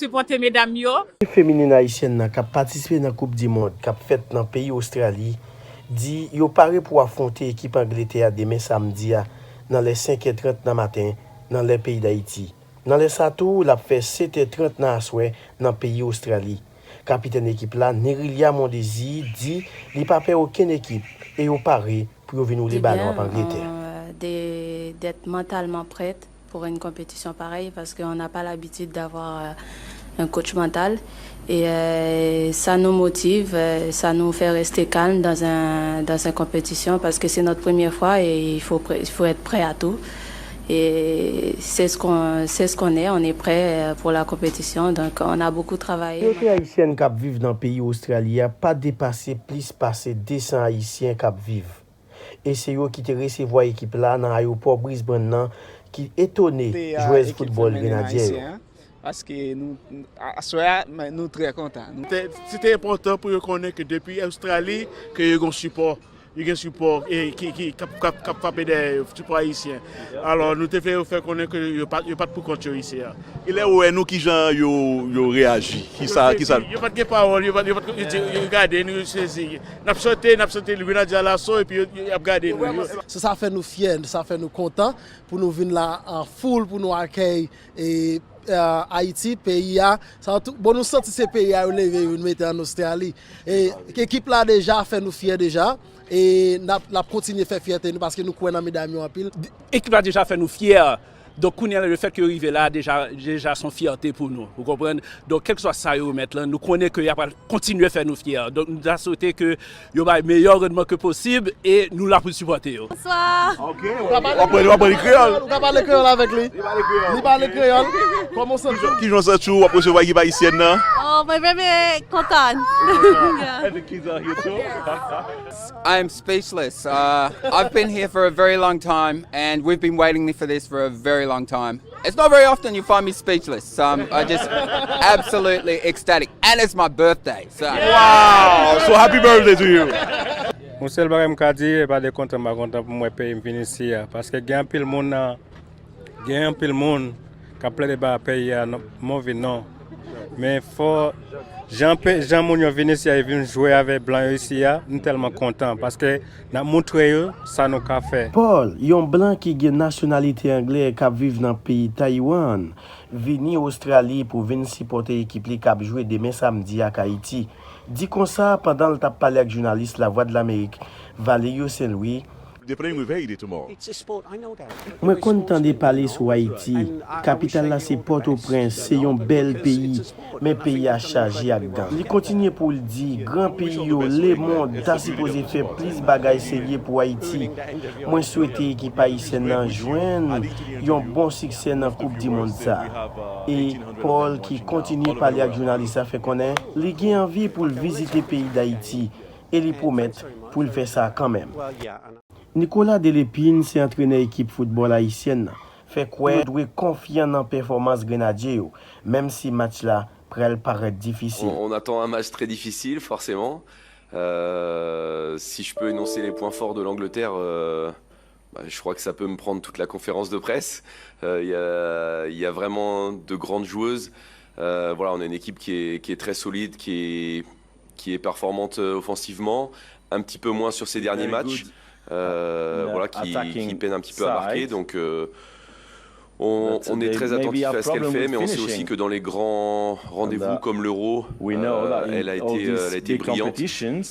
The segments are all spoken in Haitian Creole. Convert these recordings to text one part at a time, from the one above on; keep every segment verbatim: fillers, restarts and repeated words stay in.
Sipòte medam yo. Ekip feminin ayisyèn nan k ap patisipe nan Koup di Mond k ap fèt nan peyi Ostrali di yo pare pou afwonte ekip Angletè a demen samdi a nan lè senk è trant nan maten, nan lè peyi Dayiti. Nan lè sa tou, l ap fè sèt è trant nan aswè nan peyi Ostrali. Kapitèn ekip la, Nerilia Mondésir, di li pa pè okenn ekip e yo pare pou yo vin woule balon ap Angletè. D'être mentalement prête pour une compétition pareille parce qu'on n'a pas l'habitude d'avoir euh, un coach mental. Et euh, ça nous motive, euh, ça nous fait rester calme dans un dans une compétition parce que c'est notre première fois et il faut, il faut être prêt à tout. Et c'est ce qu'on c'est ce qu'on est, on est prêt euh, pour la compétition, donc on a beaucoup travaillé. Kominote ayisyèn k ap viv nan peyi Ostrali a pa depase plis pase de san Ayisyen k ap viv. E se yo ki te resevwa ekip la nan ayewopò Brisbane nan ki etone jwèz foutbòl Grenadye yo. Paske nou, aswè a, nou trè kontan. Se te enpòtan pou yo konnen ke depi Ostrali, ke yo gen sipò. Yo gen sipò ki, ki, k ap, k ap, k ap frape dèyè yo, sipò ayisyen. Alò, nou te vle yo fè konnen ke yo pa t, yo pa t pou kont yo isi a. E lè yo wè nou, kijan yo, yo reyaji? Kisa, kisa? Yo pa t gen pawòl, yo pa t, yo pa t, yo di, yo gade nou, yo sezi. N ap chante, n ap chante Grenadye a laso, epi yo, yo ap gade nou. Se sa fè nou fyè, sa fè nou kontan pou nou vin la an foul, pou nou akèy e, e, Ayiti, peyi a. Sa tou, bon, nou santi se peyi a yo leve yo mete an Ostrali. E, ekip la deja fè nou fyè deja. E n ap, n ap kontinye fè fyète nou paske nou kwè nan medam yo anpil. Ekip la deja fè nou fyè. Donk, kounye a, lefèt ke yo rive la, deja, deja se yon fyète pou nou. Ou konprann? Donk, kèlkeswa sa yo remèt lan, nou konnen ke y ap kontinye fè nou fyè. Donk, nou ta swete ke yo bay meyè randman ke posib e nou la pou n sipòte yo. Bonswa. Ok, w ap pale, w ap pale kreyòl. Ou ka pale kreyòl avèk li. Li pale kreyòl. Kòman w santi w? Kijan w santi w? W ap resevwa ekip ayisyèn nan? Oh, mwen vrèman kontan. And the kids are here too. I am speechless. Uh, I've been here for a very long time, and we've been waiting for this for a very long time. It's not very often you find me speechless. Um, I just absolutely ecstatic, and it's my birthday. So. Wow! So happy birthday to you. Yon sèl bagay m ka di, e pa de kontan m pa kontan pou m wè peyi m vin isi a. Paske gen anpil moun nan Gen anpil moun k ap plede ba peyi a move non. Men fò jan, jan moun yo vin isi a, yo vin jwe avèk blan yo isi a, m tèlman kontan paske n ap moutre yo sa nou ka fè. Paul, yon blan ki gen nasyonalite anglè k ap viv nan peyi Tayiwan, vini Ostrali pou vin sipòte ekip li k ap jwe demen samdi ak Ayiti, di konsa pandan l t ap pale ak jounalis Lavwadlamerik, Valerio Saint Louis, Mwen konn tande pale sou Ayiti. Kapital la se Pòtoprens, se yon bèl peyi, men peyi a chaje ak gang. Li kontinye pou l di, gran peyi yo, lemonn, ta sipoze fè plis bagay serye pou Ayiti. Mwen swete ekip ayisyèn nan jwenn yon bon siksè nan Koup di Mond sa. E Paul, ki kontinye pale ak jounalis la, fè konnen li gen anvi pou l vizite peyi Dayiti e li pwomèt pou l fè sa kanmenm. Nicolas Delépine se antrenè ekip foutbòl ayisyèn nan, fè kwè yo dwe konfyan nan pèfòmans Grenadye yo, menm si match la pral parèt difisil. On, on attend un match très difficile, forcément. Euh, si je peux énoncer les points forts de l'Angleterre, euh, bah, je crois que ça peut me prendre toute la conférence de presse. Euh, Il y a, il y a vraiment de grandes joueuses. Euh, voilà, on a une équipe qui est, qui est très solide, qui est, qui est performante euh, offensivement, un petit peu moins sur ces derniers matchs, euh, voilà, qui, qui peine un petit peu à marquer. Donc euh, on, on est très attentif à ce qu'elle fait, mais on sait aussi que dans les grands rendez-vous comme l'Euro, euh, elle a été, euh, elle a été brillante,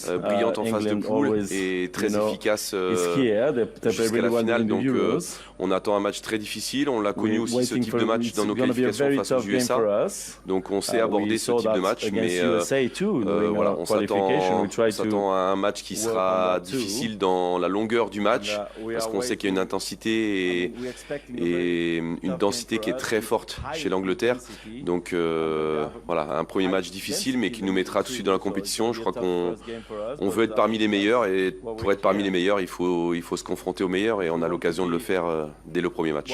euh, brillante en phase de poule et très efficace euh, jusqu'à la finale. Donc euh, on attend un match très difficile. On l'a connu aussi ce type de match dans nos qualifications face aux U S A. Donc on sait aborder ce type de match, mais euh, euh, voilà, on s'attend, on s'attend à un match qui sera difficile dans la longueur du match, parce qu'on sait qu'il y a une intensité et, et une densité qui est très forte chez l'Angleterre. Donc euh, voilà, un premier match difficile, mais qui nous mettra tout de suite dans la compétition. Je crois qu'on on veut être parmi les meilleurs, et pour être parmi les meilleurs, il faut, il faut se confronter aux meilleurs, et on a l'occasion de le faire euh, dès le premier match.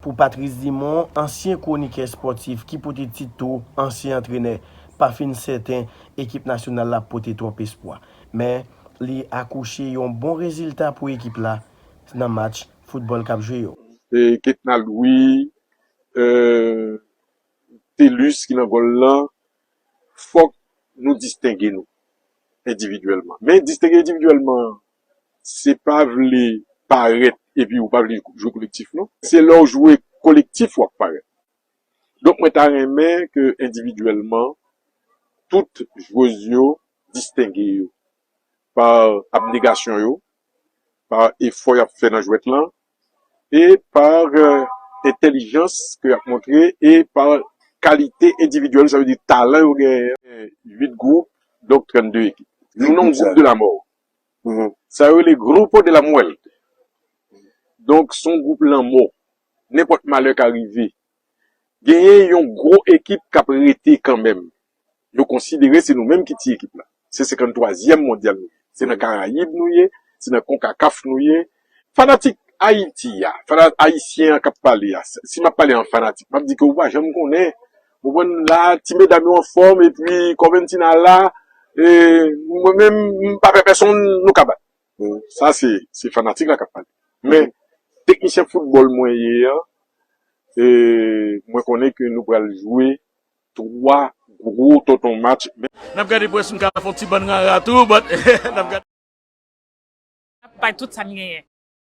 Pou Patrice Dumont, ansyen kwonikè espòtif ki pote tit tou ansyen antrenè, pa fin sèten ekip nasyonal la pote twòp espwa. Men, li akouche yon bon rezilta pou ekip la nan match foutbòl k ap jwe yo. Ketna Louis, euh, Thelus ki nan gòl lan, fòk nou distenge nou endividyèlman. Men distenge endividyèlman, se pa vle parèt epi ou pa vle jwe kolektif, non. Se lè w jwe kolektif w ap parèt. Donk, mwen ta renmen ke endividyèlman, tout jwez yo distenge yo pa abnegasyon yo, pa efò y ap fè nan jwèt lan, e pa entèlijans ke y ap montre, e pa kalite endividyèl, sa vle di talan yo genyen. Uit gwoup, donk trannde ekip. Nou nan yon gwoup de la mò. Sa yo rele Grupo de la Muerte. Donk, se yon gwoup lanmò. Nenpòt malè ka rive. Genyen yon gwo ekip k ap rete kanmenm. Yo konsidere se nou menm ki ti ekip la. Se senkanntwazyèm mondyal nou ye. Se nan Karayib nou ye, se nan konkakaf nou ye. Fanatik Ayiti a, fana, ayisyen an k ap pale a, si m ap pale an fanatik, m ap di ke ou pa janm konnen. Ou konprann la, ti medam yo anfòm, epi Corventina la, e, mwen menm, m pa pè pèsonn, nou ka bat. Sa se, se fanatik la k ap pale. Men, teknisyen foutbòl mwen ye an, e, mwen konnen ke nou pral jwe twa gwo tonton match. Men, n ap gade pou wè si m ka fè yon ti bann rara tou, but n ap gade. Ap bay tout sa m genyen.